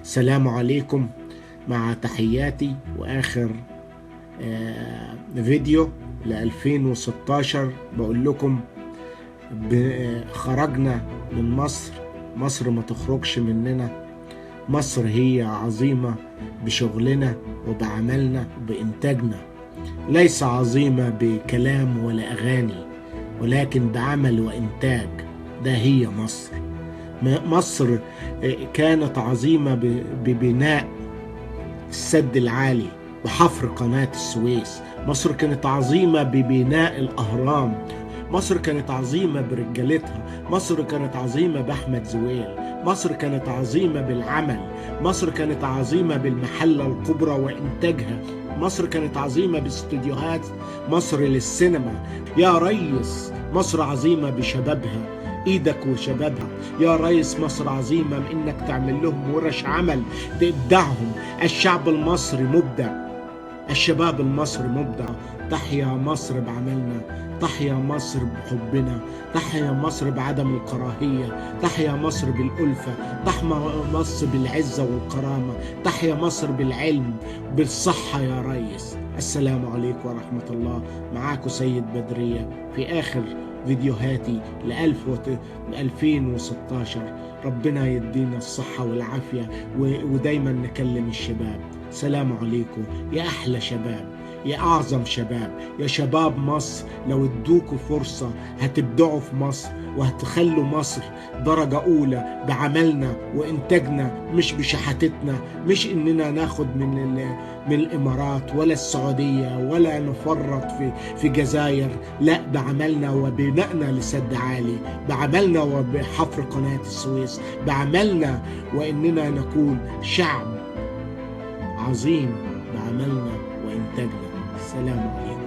سلام عليكم، مع تحياتي. وآخر فيديو ل 2016 بقول لكم خرجنا من مصر، مصر ما تخرجش مننا، مصر هي عظيمة بشغلنا وبعملنا وبإنتاجنا، ليس عظيمة بكلام ولا أغاني، ولكن بعمل وإنتاج. ده هي مصر. مصر كانت عظيمة ببناء السد العالي وحفر قناة السويس. مصر كانت عظيمة ببناء الأهرام. مصر كانت عظيمة برجالتها. مصر كانت عظيمة بأحمد زويل. مصر كانت عظيمة بالعمل. مصر كانت عظيمة بالمحلة الكبرى وإنتاجها. مصر كانت عظيمة باستوديوهات مصر للسينما. يا ريس مصر عظيمة بشبابها، ايدك وشبابها. يا ريس مصر عظيمة بانك تعمل لهم ورش عمل تبدعهم. الشعب المصري مبدع، الشباب المصري مبدع. تحيا مصر بعملنا، تحيا مصر بحبنا، تحيا مصر بعدم الكراهية، تحيا مصر بالألفة، تحيا مصر بالعزة والكرامة، تحيا مصر بالعلم بالصحة يا ريس. السلام عليكم ورحمة الله. معاكم سيد بدرية في آخر فيديوهاتي ل 2016. ربنا يدينا الصحة والعافية، ودايما نكلم الشباب. سلام عليكم يا أحلى شباب، يا أعظم شباب، يا شباب مصر. لو ادوكوا فرصة هتبدعوا في مصر، وهتخلوا مصر درجة أولى بعملنا وإنتاجنا، مش بشحاتتنا، مش إننا ناخد من الإمارات ولا السعودية ولا نفرط في جزائر. لا، بعملنا وبنائنا لسد عالي، بعملنا وبحفر قناة السويس، بعملنا وإننا نكون شعب عظيم بعملنا وإنتاجنا. السلام عليكم.